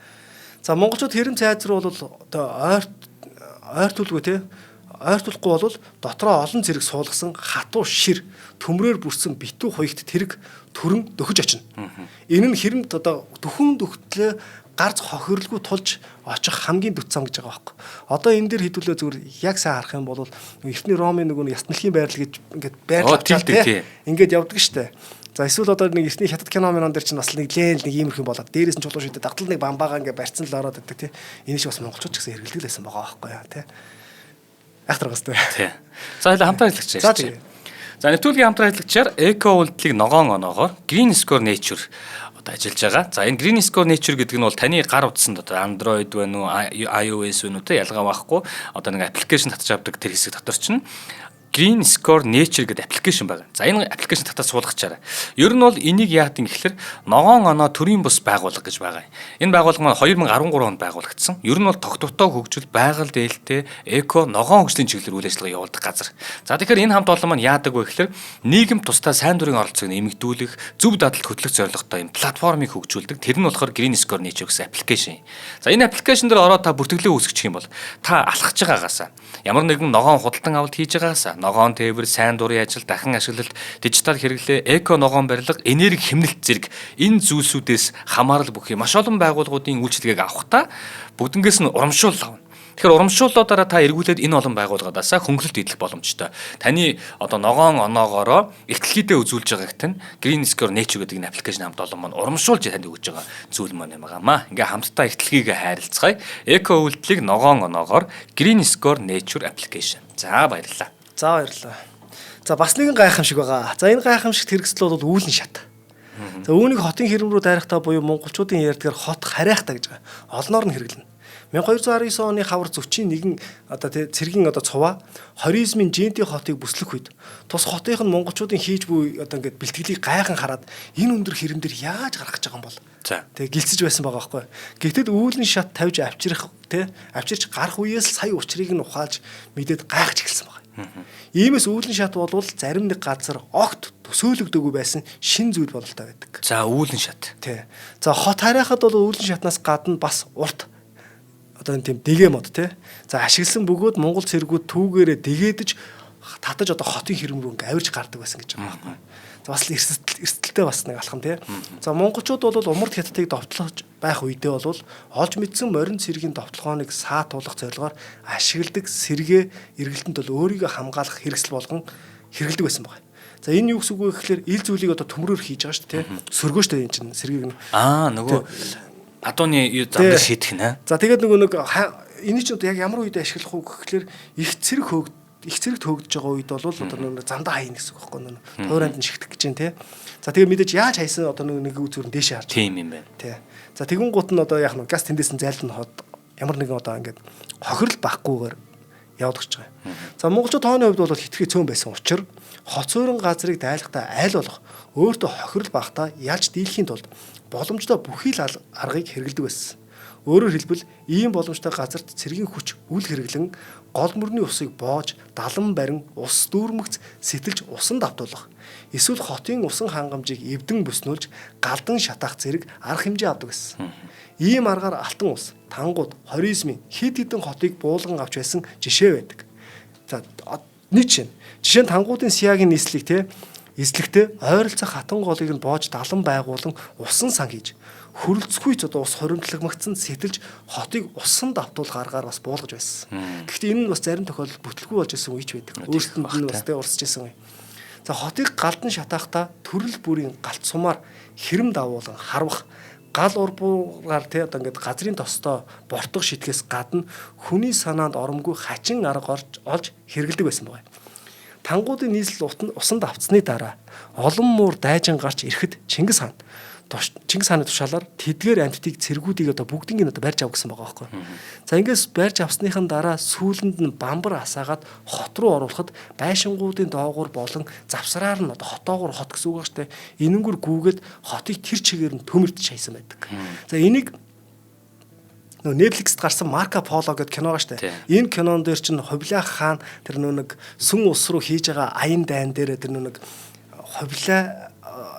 За монголчууд хэрэм цайзруу бол одоо ойртуулгүй тэ ойртуулахгүй бол дотроо олон зэрэг суулгасан хатуу шир төмрөөр бүрдсэн битүү хуягт тэрэг төрөн дөхөж очино. Энэ нь хэрэмд одоо дөхөн дөхтлээ гарц хохирлгүй тулж очих хамгийн дөт зам гэж байгаа байхгүй. Одоо энэ дэр хэдүүлээ зүгээр яг сайн харах юм бол эртний Ромын нөгөө ясналхийн байрлал гэж ингээд байрлал авчаад тий. Ингээд явдаг штэ. За эсвэл одоо нэг эртний хятад кино минон дээр чинь бас нэг лэн нэг иймэрхүү болоод дээрээс нь чулуу шидэд дагтал нэг бамбаага ингээд барьцсан л ороод байдаг тий. Энэ шиг бас монголчууд ч гэсэн хэрэглэдэг байсан байгаа байхгүй яа тий. Айхтар гастай. Тий. За хоёлаа хамтран ажиллагч ярьж. За тий. За нэвтрүүлгийн хамтран ажиллагчаар эко үйлдэлийг ногоон оноогоор Green Score Nature одоо ажиллаж байгаа. За энэ Green Score Nature гэдэг нь бол таны гар утсанд одоо Android байна уу, iOS байна уу те ялгаа байхгүй одоо нэг аппликейшн татж авдаг тэр хэсэг дотор чинь Green Score Nature гэдэг аппликейшн байгаа. За энэ аппликейшн татаад суулгачаарай. Ер нь бол энийг яадаг юм гэхэлэр ногоон оноо төрийн бус байгууллага гэж байгаа юм. Энэ байгууллага маань 2013 онд байгуулагдсан. Ер нь бол тогтвортой хөгжил, байгаль дээлтэй, эко ногоон хөгжлийн чиглэлээр үйл ажиллагаа явуулдаг газар. За тэгэхээр энэ хамт олон маань яадаг вэ гэхэлэр нийгэм тусдаа сайн дурын оролцоог нэмэгдүүлэх, зөв дадалд хөтлөх зорилготой юм платформыг хөгжүүлдэг. Тэр нь болохоор Green Score Nature гэсэн аппликейшн. За энэ аппликейшн дээр ороод та бүртгэлээ үүсгэх юм бол та алхаж байгаагаасаа ямар нэгэн ногоон худалдан авалт хийж байгаагаасаа ногоон тээвэр, сайн дурын ажил, дахин ашиглалт, дижитал хэрэглээ, эко ногоон барилга, энерги хэмнэлт зэрэг энэ зүйлсүүдээс хамаарал бүхий маш олон байгууллагуудын үйлчилгээг авахдаа бүгднгээс нь урамшуул авна. Тэгэхээр урамшууллуудаараа та эргүүлээд энэ олон байгууллагаадаасаа хөнгөлөлт идэх боломжтой. Таны одоо ногоон оноогоороо ихтлгийдээ үзүүлж байгаагт нь Green Score Nature гэдэг энэ аппликейшн хамт олон маань урамшуулж танд өгж байгаа зүйл маань юм байгаамаа. Ингээ хамтдаа ихтлгийгээ харилцгаая. Эко үйлдэлийг ногоон оноогоор Green Score Nature application. За баярлалаа. За баярлалаа. За бас нэгэн гайхамшиг байгаа. За энэ гайхамшигт хэрэгсэл бол үүлэн шат. За үүнийг хотын хэрэм рүү дайрахтаа буюу монголчуудын ярьдгаар хот харайхтаа гэж байгаа. Олноор нь хэрэглэнэ. 1219 оны хавар зөчийн нэгэн одоо тий цэргийн одоо цуваа Хоризмын Жинти хотыг бүслэх үед тус хотынх нь монголчуудын хийж буй одоо ингээд бэлтгэлийг гайхан хараад энэ өндөр хэрэм дээр яаж гарах гэж байгаа юм бол тэгээ гэлцэж байсан байгаа байхгүй. Гэтэл үүлэн шат тавьж авчрах тий авчирч гарах үеэс л сая учрыг нь ухаалж мэдээд гайхаж эхэлсэн байгаа. Иймээс үүлэн шат болвол зарим нэг газар огт төсөөлөгдөөгүй байсан шин зүйл бололтой байдаг. За үүлэн шат. Тий. За хот харайхад бол үүлэн шатнаас гадна бас урт одоо энэ тийм дэгэ мод тий. За ашигласан бөгөөд монгол цэргүүд түүгээрээ дэгээдэж татаж одоо хотын хэрэм рүү ингээ авирч гардаг байсан гэж байгаа байхгүй. За бас л эрсдэлтэй бас нэг алхам тий. За монголчууд бол умард хятадыг довтлож байх үедээ бол олж мэдсэн морин цэргийн довтлогооныг саатуулах зорилгоор ашигладаг сэргээ эргэлтэнд бол өөрийгөө хамгаалах хэрэгсэл болгон хэрэглэдэг байсан байна. За энэ юу гэсэн үг вэ гэхлээр ил зүйлийг одоо төмрөөр хийж байгаа шүү дээ тий. Сөргөө шүү дээ энэ чинь сэргийг нь. Аа нөгөө адууны зам дээр шийдэх нэ. За тэгээд нөгөө нэг энэ чинь одоо яг ямар үед ашиглах вэ гэхлээр их цэрэг хөөгдөж байгаа үед бол одоо нөгөө замдаа хайна гэсэн үг байхгүй нөгөө тууранд нь шигтэх гэж байна тий. За тэгээ мэдээж яаж хайсан одоо нөгөө нэг үзүр нь дээшээ харж. Тийм юм байна. Тий. За тэгүн гут нь одоо яг нь газ тэндээс нь зайлд нь хот ямар нэгэн одоо ингээд хохирол баггүйгээр явуулж байгаа юм. За монголчууд тооны хувьд бол хитрхи цөөн байсан учраас хот суурин газрыг дайлахдаа аль болох өөртөө хохирол багтаа ялж дийлэхийн тулд боломжтой бүхий л аргыг хэрэглэдэг байсан. Өөрөөр хэлбэл ийм боломжтой газарт цэргийн хүч үл хэрэглэн гол мөрний усыг боож, далан барин, ус дүүрмэгц сэтэлж усан давтуулах. Эсвэл хотын усан хангамжийг эвдэн бүснүүлж галдан шатаах зэрэг арга хэмжээ авдаг байсан. Ийм аргаар Алтан ус, Тангууд, Хоризмын хэд хэдэн хотыг буулган авч байсан жишээ байдаг. За нэг жишээ. Жишээ нь Тангуудын Сиягийн нийслэлийг те эзлэхдээ ойролцоох хатан голыг нь боож далан байгуулан усан сан хийж хөрөлцөхгүй ч одоо ус хоримтлагмагцсан сэтэлж хотыг усан давтуулах аргаар бас буулгаж байсан. Гэхдээ энэ нь бас зарим тохиолдолд бүтлгүй болж исэн үеч байдаг. Өөрсдөнд нь бас тэ урсж исэн үе. За хотыг галдан шатахдаа төрөл бүрийн галт сумаар хэрэм давуулан харвах гал урбуугаар тий одоо ингээд газрын тостой бортго шитгэс гадна хүний санаанд оромгүй хачин арга олж хэрэглэдэг байсан байна. Тангуудын нийслэл усанд автсны дараа олон муур дайжин гарч ирэхэд Чингис хаан Чингис хааны тушаалаар тэдгээр амьтдыг цэргүүдийг одоо бүгднийг нь одоо барьж ав гэсэн байгаа байхгүй. За ингээс барьж авсныхан дараа сүүлэнд нь бамбар асаагаад хот руу оруулахад байшингуудын доогуур болон завсраар нь одоо хотоогоор хот гэсэн үг ба штэ. Энэнгүр гүгээд хотыг тэр чигээр нь төмөрт шайсан байдаг. За энийг нөө Netflix-т гарсан Марко Поло гэдэг кино байгаа штэ. Энэ кинон дээр чинь Хувлаа хаан тэр нөө нэг сүн ус руу хийж байгаа аян дайн дээр тэр нөө нэг Хувлаа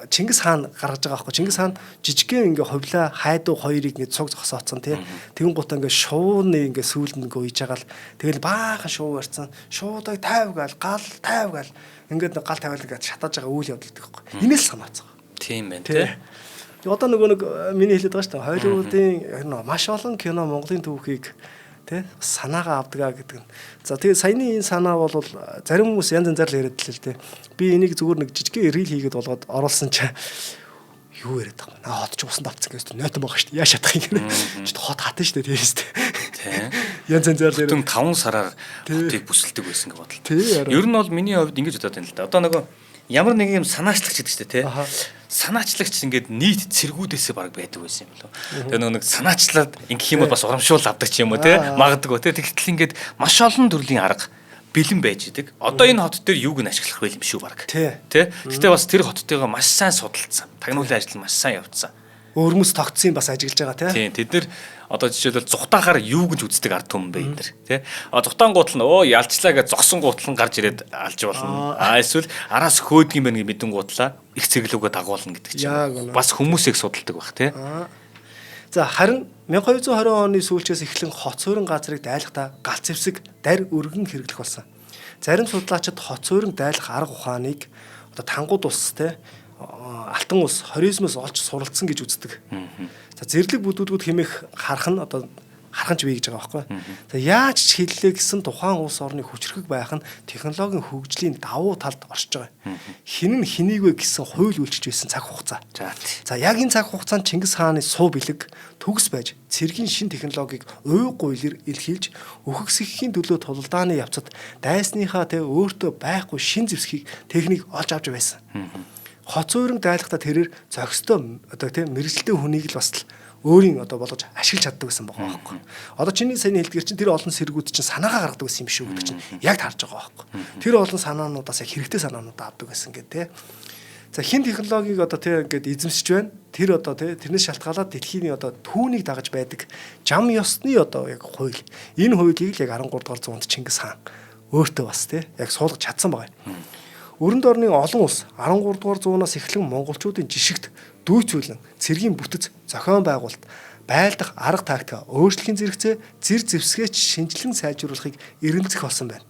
Чингис хаан гаргаж байгаа байхгүй. Чингис хаан жижигхэн ингээ хувлаа хайдуу хоёрыг ингээ цуг зогсооцсон тий. Тэгэн гутаа ингээ шууны ингээ сүүлд ингээ уйж байгаа л тэгэл баахан шуу барьсан. Шуудаг 50 гаал, гал 50 гаал ингээд гал тавиал ингээ шатааж байгаа үйл явдал гэдэг байхгүй. Инээс л санаацгаа. Тийм байна тий. Одоо нөгөө нэг миний хэлээд байгаа шүү дээ. Холливуудын маш олон кино Монголын түүхийг тий санаагаа авдгаа гэдэг нь. За тэгээ саяны энэ санаа бол зарим хүмүүс янз янзаар л яриад л л тий. Би энийг зүгээр нэг жижигхэн reel хийгээд болгоод оруулсан чи юу яриад байгаа юм. Наа хот ч усан давцсан гэсэн нойтон байгаа шүү дээ. Яа шатах юм гэнэ. Чи хот хатан шүү дээ тий шүү дээ. Тий. Янз янзаар л яриад. Бүтэн 5 сараар хотыг бүсэлдэг байсан гэж бодлоо. Тий. Ер нь бол миний хувьд ингэж бодоод байна л да. Одоо нөгөө ямар нэг юм санаачлагч гэдэг чинь тий. Санаачлагч ингээд нийт цэргүүдээсээ баг байдаг байсан юм болов. Тэгээ нөгөө нэг санаачлаад ингэх юм бол бас урамшуул авдаг ч юм уу тий. Магадгүй тий. Тэгтэл ингээд маш олон төрлийн арга бэлэн байж идэг. Одоо энэ хот дээр юуг нь ашиглах вэ юм шүү баг. Тий. Гэтэ бас тэр хоттойгоо маш сайн судалцсан. Тагнуулын ажил маш сайн явцсан. Өвөрмөс тогтсон бас ажиглаж байгаа тий. Тэд нэр одоо жишээлбэл зугтаахаар юу гэж үздэг ард түмэн бэ энэ дэр тий. А зугтаан гутал нь өө ялчлаа гэж зогсон гутал нь гарч ирээд алж болно. А эсвэл араас хөөдөг юм байна гэж мэдэн гутлаа их цэглүүгээ дагуулна гэдэг чинь. Бас хүмүүсийг судалдаг байх тий. За харин 1220 оны сүүлчээс эхлэн хот суурин газрыг дайлахдаа галц зэвсэг дарь өргөн хэрэглэх болсон. Зарим судлаачид хот суурин дайлах арга ухааныг одоо тангууд улс те Алтан улс хоризмоос олж суралцсан гэж үздэг. За зэрлэг бүдүүдгүүд хэмээх харах нь одоо харханч бий гэж байгаа байхгүй. За яаж ч хэллээ гэсэн тухайн улс орны хүчрхэг байх нь технологийн хөгжлийн давуу талд оршиж байгаа. Хин нь хэнийг вэ гэсэн хууль үйлчилж байсан цаг хугацаа. За яг энэ цаг хугацаанд Чингис хааны суу бэлэг төгс байж цэргийн шин технологиг уй гуйлэр илэрхийлж үхэгсгэхийн төлөө тулалдааны явцад дайсныхаа тэ өөртөө байхгүй шин зэвсгийг техник олж авч байсан. Хот суурин дайлахдаа тэрээр зохистой одоо тийм мэрэгчлээ хүнийг л бас л өөрийн одоо болгож ашиглаж чаддаг гэсэн байгаа байхгүй. Одоо чиний саяны хэлдгэр чинь тэр олон сэргүүд чинь санаагаа гаргадаг гэсэн юм шүү гэдэг чинь яг таарж байгаа байхгүй. Тэр олон санаануудаас яг хэрэгтэй санаануудаа авдаг гэсэн гэдэг тий. За хин технологиг одоо тий ингээд эзэмшиж байна. Тэр одоо тий тэрнээс шалтгаалаад дэлхийн одоо түүнийг дагаж байдаг жам ёсны одоо яг хууль. Энэ хуулийг л яг 13 дугаар зуунд Чингис хаан өөртөө бас тий яг суулгаж чадсан байгаа юм. Өрөнд орны олон улс 13 дугаар зуунаас эхлэн монголчуудын жишгт дүйцүүлэн цэргийн бүтэц зохион байгуулалт байлдах арга тактика өөрчлөхийн зэрэгцээ зэр зэвсгээч шинжилэн сайжруулахыг эрэмцэх болсон байна.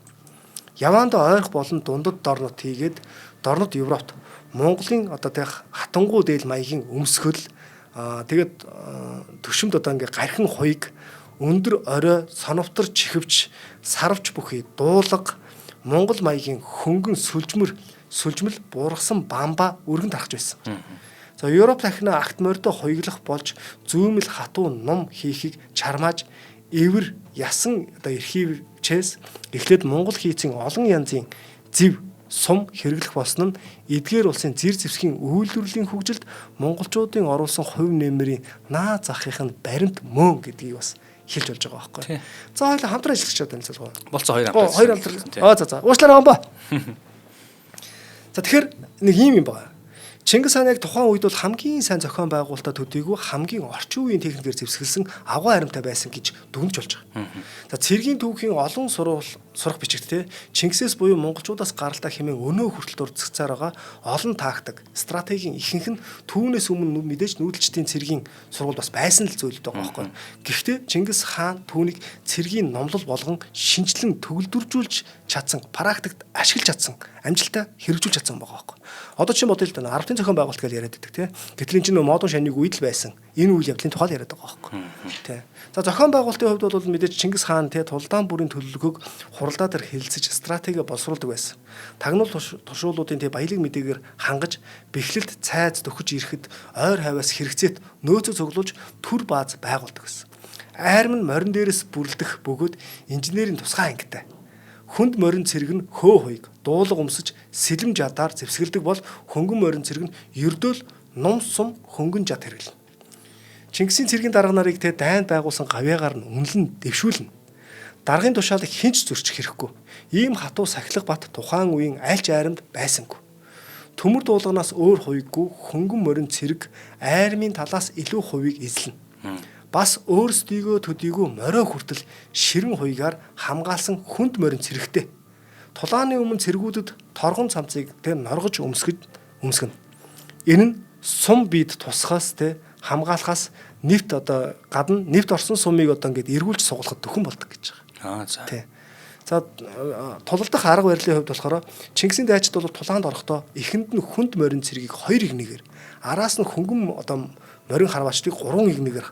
Яваанд ойрох болон дундад дорнот хийгээд дорнод Европт Монголын одоо тех хатангуу дээл маягийн өмсгөл тэгээд төвшөмд одоо ингээ гархин хуйг өндөр орой соновтор чихвч сарвч бүхий дуулга Монгол маягийн хөнгөн сүлжмэл буургасан бамба өргөн тархаж байсан. За Европ дахина агт морьдо хуйглах болж зүүмэл хатуу ном хийхийг чармааж эвэр ясан одоо эрхийвчээс эхлээд Монгол хийцийн олон янзын зэв сум хэрэглэх болсон нь эдгээр улсын зэр зэвсгийн үйлдвэрлэлийн хөгжилд монголчуудын оруулсан хувь нэмрийн наа захынх нь баримт мөн гэдгийг бас хэлж болж байгаа байхгүй. За хоёул хамтран ажиллах гэж танилцуулгаа. Болцоо хоёр хамтран. Хоёр хамтран. Аа за за. Уучлаарай гомбо. За тэгэхээр нэг ийм юм байна. Чингис хаан яг тухайн үед бол хамгийн сайн зохион байгуулалтаа төдийгүй хамгийн орчин үеийн техникээр зэвсгэлсэн авгай харамтай байсан гэж дүгнэж болж байгаа. За цэргийн түүхийн олон сурах бичигт те Чингисээс буюу монголчуудаас гаралтай хэмээн өнөө хүртэл дурдсагцаар байгаа олон тактик, стратегийн ихэнх нь түүнээс өмнө мэдээж нүүдэлчдийн цэргийн сургууль бас байсан л зүйл байгаа байхгүй. Гэхдээ Чингис хаан түүнийг цэргийн номлол болгон шинжлэн төгөлдржүүлж чадсан, практикт ашиглаж чадсан, амжилттай хэрэгжүүлж чадсан байгаа байхгүй. Одоо чинь бодъё л да 10-ын зохион байгуулалт гэж яриад байдаг тий. Гэтэл энэ чинь нөө модон шаныг үед л байсан. Энэ үйл явдлын тухай л яриад байгаа байхгүй. Тий. За зохион байгуулалтын хувьд бол мэдээж Чингис хаан тий тулдаан бүрийн төлөвлөгөөг хуралдаа дээр хэлэлцэж стратеги боловсруулдаг байсан. Тагнуул туршуулуудын тий баялаг мэдээгээр хангаж бэхлэлд цайз дөхөж ирэхэд ойр хавиас хэрэгцээт нөөцөө цуглуулж төр бааз байгуулдаг гэсэн. Айрам нь морин дээрээс бүрлдэх бөгөөд инженерийн тусгай ангитай. Хүнд морин цэрэг нь хөө хуйг дуулга өмсөж сэлэм жадаар зэвсгэлдэг бол хөнгөн морин цэрэг нь ердөөл нум сум хөнгөн жад хэрэглэнэ. Чингисийн цэргийн дарга нарыг те дайнд байгуулсан гавьяагаар нь үнэлэн дэвшүүлнэ. Даргын тушаалыг хинч зөрчих хэрэггүй. Ийм хатуу сахилга бат тухайн үеийн аль ч айрамд байсангүй. Төмөр дуулганаас өөр хувиггүй хөнгөн морин цэрэг айрмын талаас илүү хувийг эзлэнэ. Бас өөрсдийгөө төдийгүй морио хүртэл ширэн хуйгаар хамгаалсан хүнд морин цэрэгтэй. Тулааны өмнө цэргүүдэд торгон цамцыг тэ норгож өмсгөнө. Энэ нь сум бид тусахаас тэ хамгаалахаас нэвт одоо гадна нэвт орсон сумыг одоо ингээд эргүүлж сугалахад дөхөн болдог гэж байгаа. Аа за. Тий. За, тулалдах арга барилын хувьд болохоор Чингисийн дайчид бол тулаанд орохдоо эхэнд нь хүнд морин цэргийг 2 игнэгээр, араас нь хөнгөн одоо морин харваачдыг 3 игнэгээр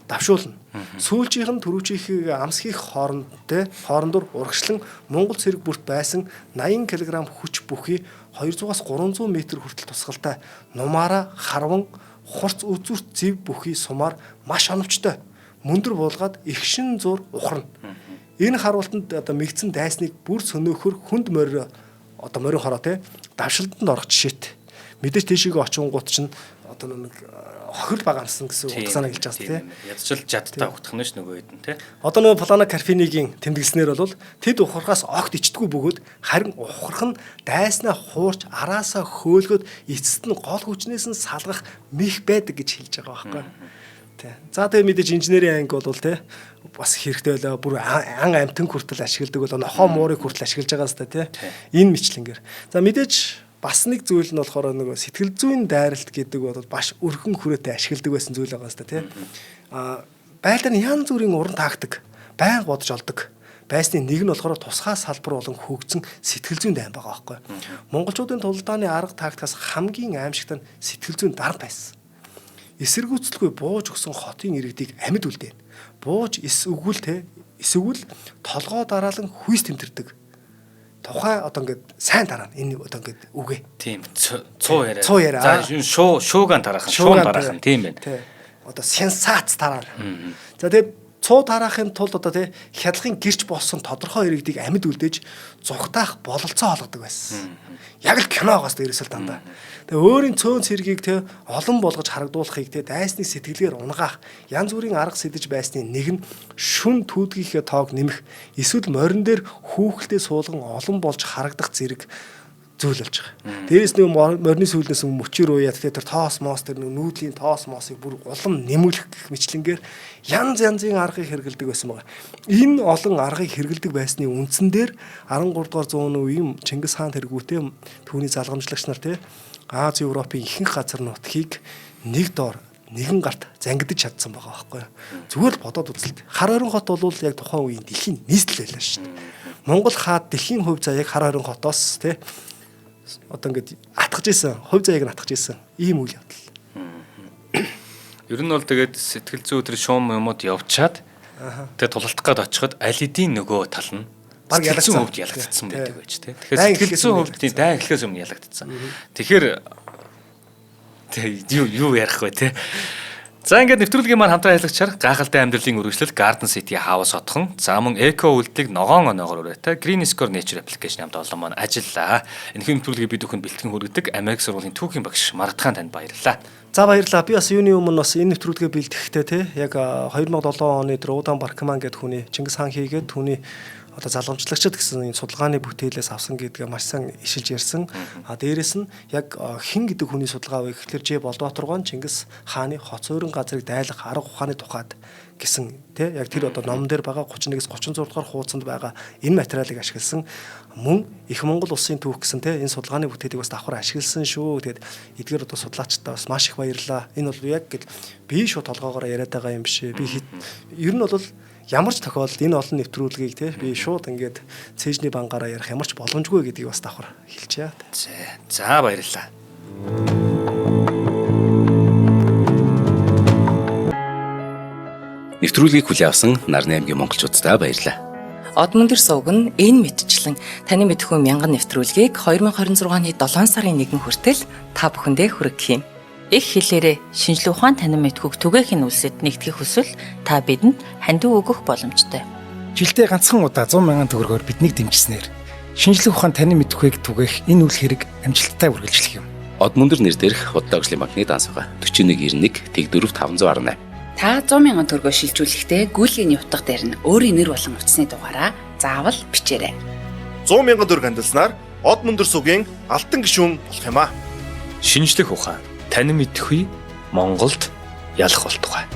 давшуулна. Сүүлчийнх нь түрүүчийнхийг амсхийх хооронд те хоорондор урагшлан Монгол цэрэг бүрт байсан 80 кг хүч бүхий 200-аас 300 м хүртэл тусгалтай нумаараа харван хурц үзүүрт зэв бүхий сумаар маш оновчтой мөндөр буулгаад ихшин зур ухарна. Энэ харуултанд одоо мэгцэн дайсныг бүр сөнөөхөр хүнд морь одоо морин хороо те давшилтанд орох жишээт. Мэдээж тийшээгээ очингууд чинь одоо нэг хохирол баг амсан гэсэн утга санаа хэлж байгаа юм тий. Ядчил жадтай ухтах нь ш нөгөө хэд нь тий. Одоо нөгөө Плана Карфинигийн тэмдэглэснээр бол тэд ухрахаас огт ичдэггүй бөгөөд харин ухрах нь дайснаа хуурч араасаа хөөлгөөд эцэст нь гол хүчнээс нь салгах мэх байдаг гэж хэлж байгаа байхгүй. Тий. За, тэгээ мэдээж инженерийн анги бол тий бас хэрэгтэй байлаа. Бүр ан амтан хүртэл ашигладаг болоо, нохоо муурыг хүртэл ашиглаж байгаа сте тий. Энэ мэтлэнгээр. За, мэдээж бас нэг зүйл нь болохоор нөгөө сэтгэл зүйн дайралт гэдэг бол баш өрхөн хүрээтэй ашигладаг байсан зүйл байгаа сте тий. А байлаа янз бүрийн уран тактик байнга бодож олдог байсны нэг нь болохоор тусгай салбар болон хөгжсөн сэтгэл зүйн дайн байгаа байхгүй. Монголчуудын тулдааны арга тактикаас хамгийн аимшигтай нь сэтгэл зүйн дарамт байсан. Эсэргүүцэлгүй бууж өгсөн хотын иргэдийг амьд үлдээн. Бууж эс өгвөл те эсэгвэл толгоо дараалан хүйс тэмтэрдэг. Тухай одоо ингээд сайн тараана. Энэ одоо ингээд үгэ. Тийм, цуу яриа. Цуу яриа. За, шууган тараах, шуун дараах нь тийм байна. Тий. Одоо сенсац тараана. За, тэгээ цуу тараахын тулд одоо тий хялгын гэрч болсон тодорхой иргэдийг амьд үлдээж зугтаах бололцоо олгодог байсан. Яг л киноогоос дээрээс л дандаа. Тэгээ өөрийн цөөн цэргийг тий олон болгож харагдуулахыг тий дайсны сэтгэлгээр унгаах янз бүрийн арга сэдэж байсны нэг нь шүн түүдгийнхээ тоог нэмэх эсвэл морин дээр хүүхэлдэй суулган олон болж харагдах зэрэг зүйл болж байгаа. Дээрээс нэг морины сүүлнээс мөчөр уяад тэгээ тэр тоос моос тэр нүүдлийн тоос моосыг бүр улам нэмүүлэх гэх мэтлэнгээр янз янзын аргыг хэрэгэлдэг байсан байгаа. Энэ олон аргыг хэрэгэлдэг байсны үндсэн дээр 13 дугаар зууны үеийн Чингис хаан тэргүүтээ түүний залгамжлагч нар те Аз Европын ихэнх газар нутгийг нэг доор нэгэн гарт зангидаж чадсан байгаа байхгүй. Зүгээр л бодоод үзэлт. Хар орон хот бол яг тухайн үеийн дэлхийн нийслэл байлаа шүү дээ. Монгол хаад дэлхийн хувь заяаг хар орон хотоос те одоо ингээд атгаж исэн, хувь заяаг нь атгаж исэн ийм үйл явдал. Ер нь бол тэгээд сэтгэл зүй тэр шуум юмуд явчаад тэгээд тулалтах гээд очиход аль хэдийн нөгөө тал нь баг ялагдсан ялагдсан хувьд ялагдсан байдаг байж тээ. Дайн Тэгэхээр сэтгэл эхлэхээс зүйн өмнө хувьд тийм дайн эхлэхээс өмнө ялагдсан. Тэгэхээр тэг юу ярих вэ те. За, ингээд нэвтрүүлгийн маань хамтран ажиллагчаар гайхалтай амьдралын үргэлжлэл Garden City House отхон, за мөн эко үйлдэлийг ногоон оноогоор ураатай Green Score Nature application хамт олон маань ажиллаа. Энэхүү нэвтрүүлгийг бид бүхэнд бэлтгэн хүргэдэг Америк сургуулийн түүхийн багш Маратхан танд баярлалаа. За, баярлалаа. Би бас юуны өмнө бас энэ нэвтрүүлгээ бэлтгэхдээ те яг 2007 оны тэр Удан Баркман гэдэг хүний Чингис хаан хийгээд түүний одоо залгамжлагчид гэсэн энэ судалгааны бүтээлээс авсан гэдгээ маш сайн ишилж ярьсан. А дээрэс нь яг хэн гэдэг хүний судалгаа вэ гэхлээр Ж Болдбаатаргон Чингис хааны хоц уурын газрыг дайлах арга ухааны тухайд гэсэн тий яг тэр одоо номон дээр байгаа 31-ээс 36 дугаар хуудсанд байгаа энэ материалыг ашигласан, мөн их Монгол улсын түүх гэсэн тий энэ судалгааны бүтээлийг бас давхар ашигласан шүү. Тэгээд эдгээр одоо судлаачдаа бас маш их баярлалаа. Энэ бол яг гэл би шууд толгоогоор яриад байгаа юм биш. Би ер нь бол ямар ч тохиолдолд энэ олон нэвтрүүлгийг тий би шууд ингээд цээжний бангаараа ярих ямар ч боломжгүй гэдгийг бас давхар хэлчихье. За, баярлалаа. Нэвтрүүлгийг хүлээн авсан Нарны аймгийн монголчууддаа баярлалаа. Од мөндөр сувг нь энэ мэтчлэн таны мэдхүү мянган нэвтрүүлгийг 2026 оны 7 сарын 1 хүртэл та бүхэндээ хүргэх юм. Их хэлээрээ шинжлэх ухаан танин мэдхүйг түгээхийн үлсэд нэгтгэх хүсвэл та бидэнд хандив өгөх боломжтой. Жилдээ ганцхан удаа 100 мянган төгрөгөөр биднийг дэмжсэнээр шинжлэх ухаан танин мэдхүйг түгээх энэ үл хэрэг амжилттай үргэлжлэх юм. Од мөндөр нэр дээрх Худалдаа хөгжлийн банкны данс байгаа. 4191 Тэг4 518. Та 100 мянган төгрөгөөр шилжүүлэхдээ гүйлгээний утга дээр нь өөрийн нэр болон утасны дугаараа заавал бичээрэй. 100 мянган төгрөг хандилснаар Од мөндөр сугийн алтан гишүүн болох юм аа. Шинжлэх ухаан танин мэдэхгүй Монголд ялах болтугай.